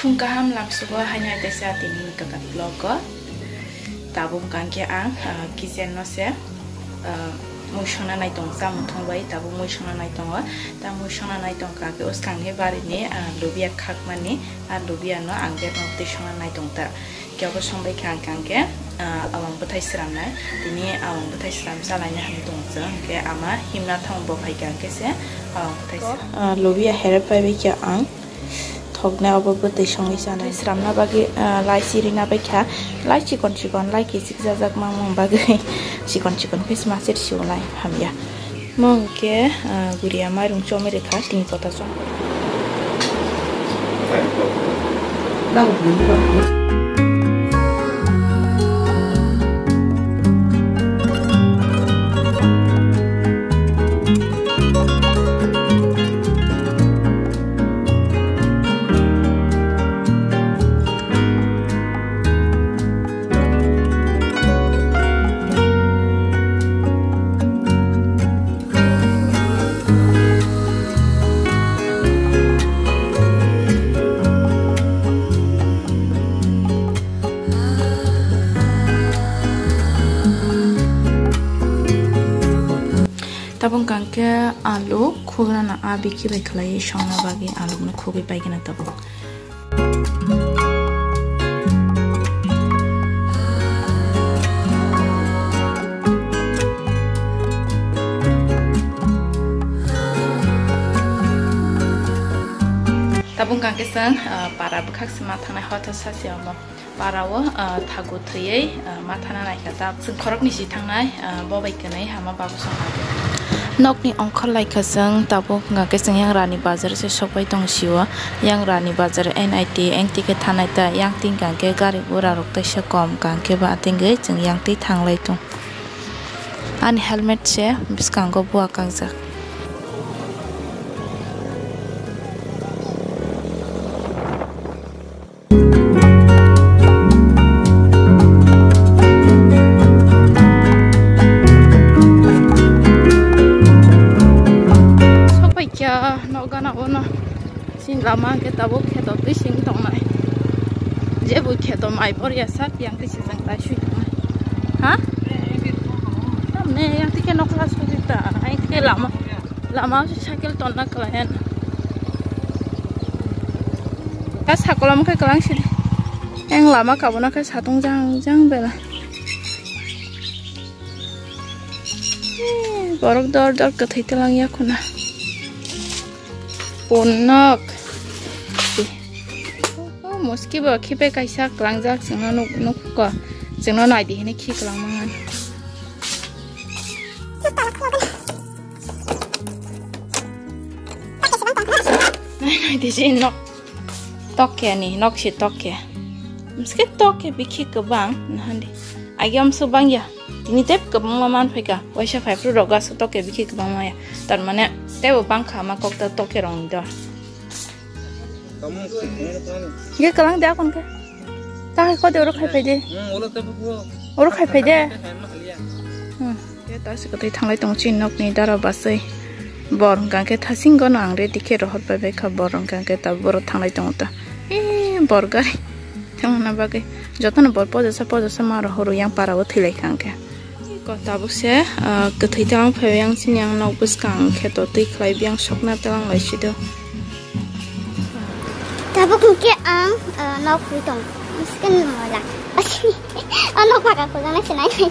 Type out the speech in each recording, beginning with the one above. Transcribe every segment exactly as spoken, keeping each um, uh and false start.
Kaham lamsugo haino hai kaisa tini ni kwtal vlog o. Tabuk hwnkha khe ang, ah, kitchen no se, ah, mui songna nai tongo, chamung thang bai tabuk mui songna nai tongo. Ta mui songna nai tongkha khe bwskang ni bari ni, ah, lubia khakmani, ah, lubia no ang bag no twi songna nai tong ta. Khe obo song bai kha ang khe, ah, awang bwthai sramnai. Tini awang bwthai sram chalaina hinwi tong chwng. Hwnkhe ama himna thang bo phai kha hwnkhe se awang bwthai sram. Ah, lubia here pai bai kha ang. Thoknai obo bwtwi songwi chanai. Sramna bagwi, ah, lai chirina bai kha. Lai chikon chikon, lai kichik jajak mang mang bagwi chikon chikon khe se masir siwlai hamya. Mo hwnkhe, ah, guriya mairung chomwi rwkha, tini pota chom. Tabuk hwnkha khe alu khugnana a bikhi bai khlaiwi songna bagwi alu no khugwi paigwna tabuk. Tabuk hwnkha khe chwng, ah, para bwkhak se ma thangnai hotha sasi omo. Para o, ah, thagu thwiwi, ah, ma thana naikha ta. Chwng khoroknwi si thangnai, ah, bo bai kwnwi hama babu song nai. Nokni ongkhor laikha chwng tabuk hwnkha khe chwng yang Rani Bazar se sokbai tong sio. Yang Rani Bazar N I T engti khe thanai ta. Yang twi hwnkha khe gari gura rok teisa kom hwnkha khe ba atengwi chwng yang twi thanglai tong. Ani helmet se bwskango bua kangjak. Sokbai kha nok gana o no. Chini lama hwnkhe tabuk kheto twi simi tongnai. Jebo kheto mai por ya sak yang twi sijang tai sui tongnai. Ha? Tamne yang twi khe nokla sui ta. Ai khe lama. Lama o se cycle tonna kwlaiya. Ka sakolam khe kwlang sidi. Yang lama kabuna khe satung jang jang bela. Borok dor dor kwthwi twlang ya khuna. Punok. O muski bo khipe kaisa kwlangjak chwngno nuk nuk ko. Chwngno naidi hini khi kwlang mangan. Nai nai di si nok. Tokke ni nok si tokke. Miske tokke bikhi kwbang nahandi. Agi amsu bang ya. Tini tep kwbangma man phaika. Waisa phai phru rok gaso tokke bikhi kwbangma ya. Tar mane tebo bang kha ma kok ta tokke rong ni dor. Ye kalang de akon ke. Ta hai kode oro khai phai de. Hmm, oro te bubu. Oro khai phai de. Khai ma khaliya. Hmm. Ke ta se kotai thanglai tong chin nok ni dara basai. Bor hwnkha khe thasing gono ang ready khe rohor pai bai kha bor hwnkha khe ta boro thanglai tong ta. Eh, bor gari. Thangna bagwi jotono bor pojosa pojosa ma rohoro yang para o thilai kha hwnkhe. Ko tabuk se, ah, kwthwi talang phai yang sini ang nok bwskang khe to twi khlai biyang sokna talang lai si do. Tabuk hwnkhe ang, ah, nok hui tong. Miskin mola. Asini. O nok phaga khulana sinai nai.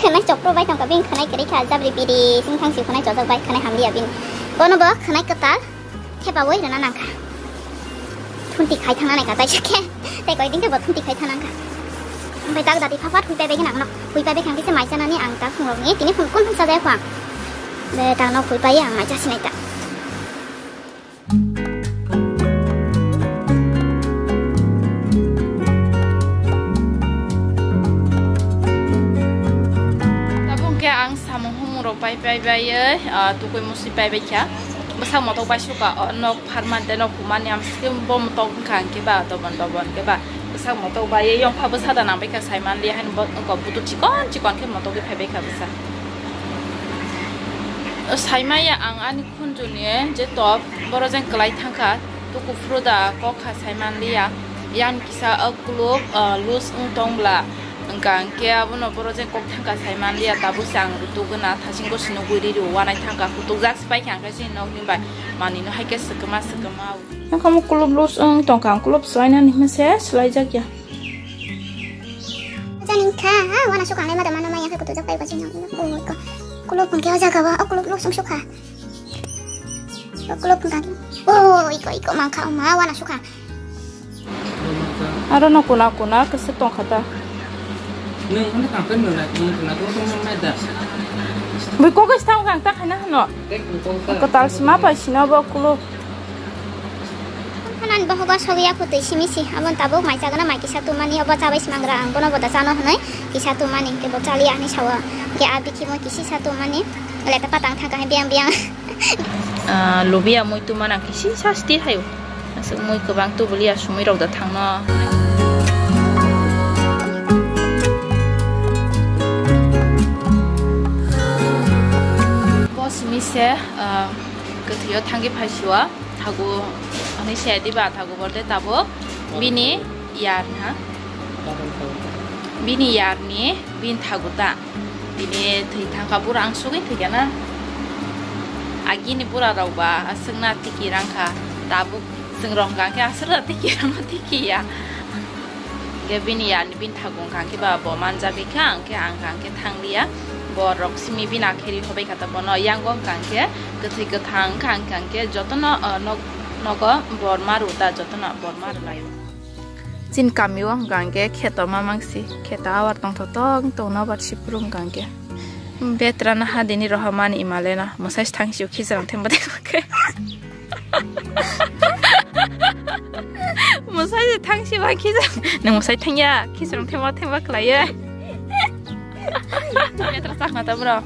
Khwnai chokro bai tongka bini khwnai kwrwi kha jabri biri sing thang si khwnai chojak bai khwnai hamliya bini. Bono bo khwnai kwtal. Thepawi rwna nangkha. Thunti khai thangna naikha taisa khe. Tei koi din khe bo thunti khai thang nangkha. Omobai tak dati pha phat hui pai bai khe nangno. Hui pai bai khe ang kisa mai chanani ang tak phungrokni tini phung kun phung sajai phang. Be tak nok hui pai ang mai chasi nai ta. Tabuk khe ang samung humung rok pai pai bai, ah, tukui musi pai bai kha. Bwsak motok bai suka, o nok pharma de nok humani am skim bo motok wngkha hwnkhe ba dobon dobon khe ba bwsak motok bai yong pha bwsa da nang bai kha sai man li haino bo wngkha butu chikon chikon khe motok bai phai bai kha bwsa. O sai maya ang ani khunju ni je top boro jeng kwlai thang kha Tuku phuru da kok kha sai man liya. Yang kisa o kulub, ah, loose wng tong bla. Hwnkha hwnkhe abono boro je kok thangkha sai man liya. Tabuk se ang rutugwna thasing bosi nugwi riri wanai thangkha. Kutuk jak se paikha hwnkhe chini nokni bai manwino haikhe swkma swkma. Nokha mo kulub loose wng tongkha, ang kulub swlainani hwnse swlaijak ya. Jani kha, ha, wana sukha nai mada mano maya khe kutuk jak pai bajin nang. O, iko. Kulub hwnkhe o jaga o, o kulub loose wng sukha. O kulub hwnkha khe. O, iko, iko, mankha, o ma, wana sukha. Aro no kuna, kuna, kwswk tongkha ta. Nwng hwnwi tangkhe nwng lai, nwng kuna, tong tong nang nai da. Bui kok is tang kang ta khaina hano. Tei kung kok ta. Kwtal sima pai sino bo kulub. Hanan bohogo sogwi ya khutui simi si. Abon tabuk mai chagana mai kisa tumani obo chabai simangra ang bono boda chano hwnwi kisa tumani hwnkhe bo chaliya hinwi sawo. Hwnkhe a bikhimo kisi sa tumani leta patang thangkha hai biyang biyang. Ah, lubiya mui tumana kisi sa stir hayo. Aswk mui kwbang tubuliya sumui rok da thangno. Bo simi se, ah, kwthwio thangwi phaisio. Thagu, ani se diba thagu borde tabuk bini yar ha. Bini yar ni bin thagu ta. Bini thwi thangkha bura ang sugwi thwikha na. Agini bura rok ba aswkna tiki rangkha. Tabuk chwng rong kha khe aswkna tiki rangma tiki ya. Hingke bini yani bini thago wngkha khe ba bo manjagwi kha, hingke ang kha khe thangliya. Borok simi bini akheri hobai kha ta bono yango wngkha khe kwthwi kwthang wngkha, hingkha khe jotono, o, nog-, nogo bor maru ta jotono bor maru laio. Chini kamio hingkha khe kheto ma mangsi, kheto awar tongthotok tongno bat sipru hingkha khe. Betra na hadini rohormani imalena mwsai thangsi khichirang themba themba khe. Mwsai se thang si ba khisa. Nang mwsai thang ya, khisa nang thema thema khlai ya. Betra sakna ta bro.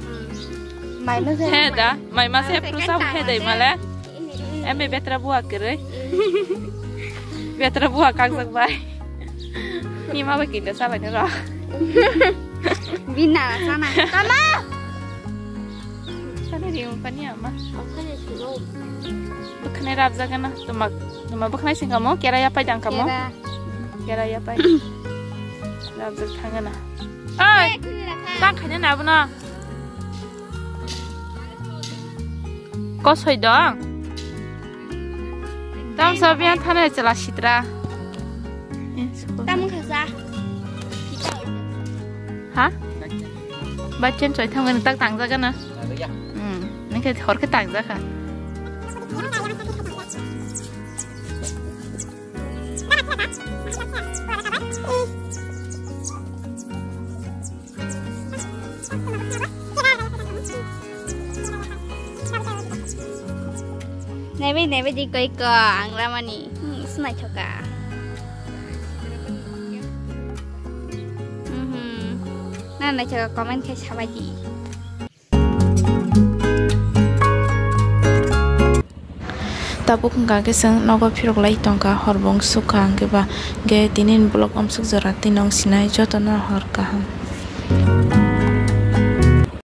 Mai ma se. He da, mai ma se prusa he dai male. Embe betra bua kere. Betra bua kak sak bai. Ni ma ba kinda sa bai ro. Bina sana. Kama. Sana ri um pani ama. Okhane suno. Bwkhwnai rabjagana, tuma, tuma bwkhwnai singkamo, kera yapai dangkamo. Kera. Kera yapai. Rabjak thangana. Oi! Eh, khulila kha. Tang khaina na abono. Kosoi dong. Tam so biyan thane chela sitra. Eh, sukul. Tam khasa. Ha? Bachan choi thangani tak tangjagana. Hmm, nang khe hor khe tangjak kha. Nebe, nebe di koi ko, ang ramani. Hmm, snai thoka. Mhm. Na nai thoka comment khe sabai di. Tabuk hwnkha khe chwng nogo phirok lai tongkha, hor bo wngsukha, hwnkhe ba hwnkhe tini ni vlog amsuk jora twi nw wng sinai, jotono hor kaham.